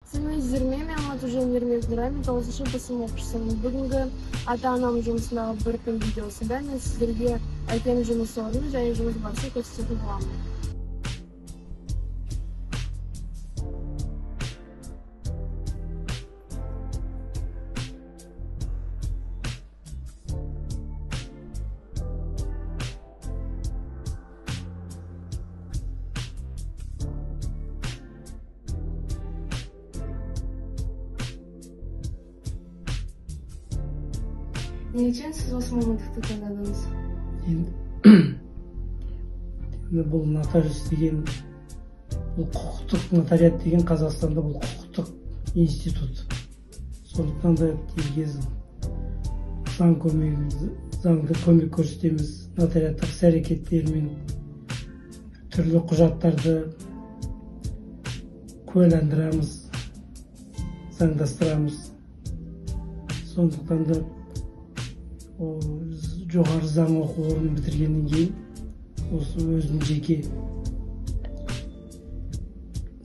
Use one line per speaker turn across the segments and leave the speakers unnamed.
Сәлеметсіздер ме? Мен Алматыжан Ермек Нұрай, 9-шы Б сынып оқушысымын. Бүгінгі ата-анам жұмысындағы бір күн видеосында мен сіздерге әкем жұмыс орны және жұмыс барысын көрсететін боламын. Неліктен сіз осы мамандықты таңдадыңыз?
Енді бұл нотариус деген, бұл құқықтық нотариат деген Қазақстанда бұл құқықтық институт. Сондықтан да елге заң көмегіміз, заңды көмек көрсетеміз, нотариаттық іс әрекеттермен түрлі құжаттарды куәландырамыз, заңдастырамыз. Сондықтан да жоғары заң оқу орнын бітіргеннен кейін осы өзім жеке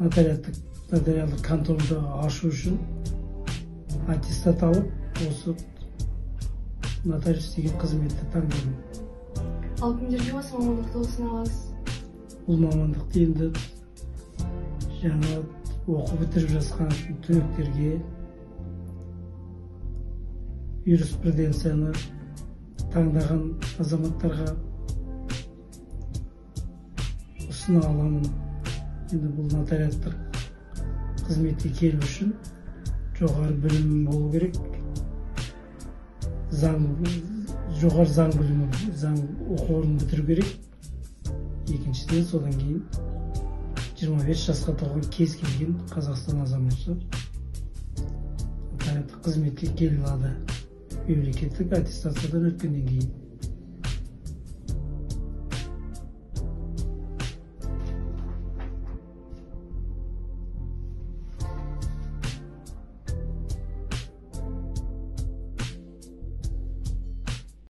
нотариалдық конторды ашу үшін аттестат алып, осы нотариус деген қызметті таңдадым.
Ал кімдерге осы мамандықты ұсына аласыз?
Бұл мамандықты енді жаңа оқу бітіріп жатқан түлектерге, юриспруденцияны таңдаған азаматтарға ұсына аламын. Енді бұл нотариаттық қызметке келу үшін жоғары білімім болу керек. Жоғары заң білімі, заң оқу орнын бітіру керек. Екіншіден, содан кейін 25 жасқа толған кез келген Қазақстан азаматы нотариаттық қызметке келе алады. Мемлекеттік аттестациядан өткеннен кейін.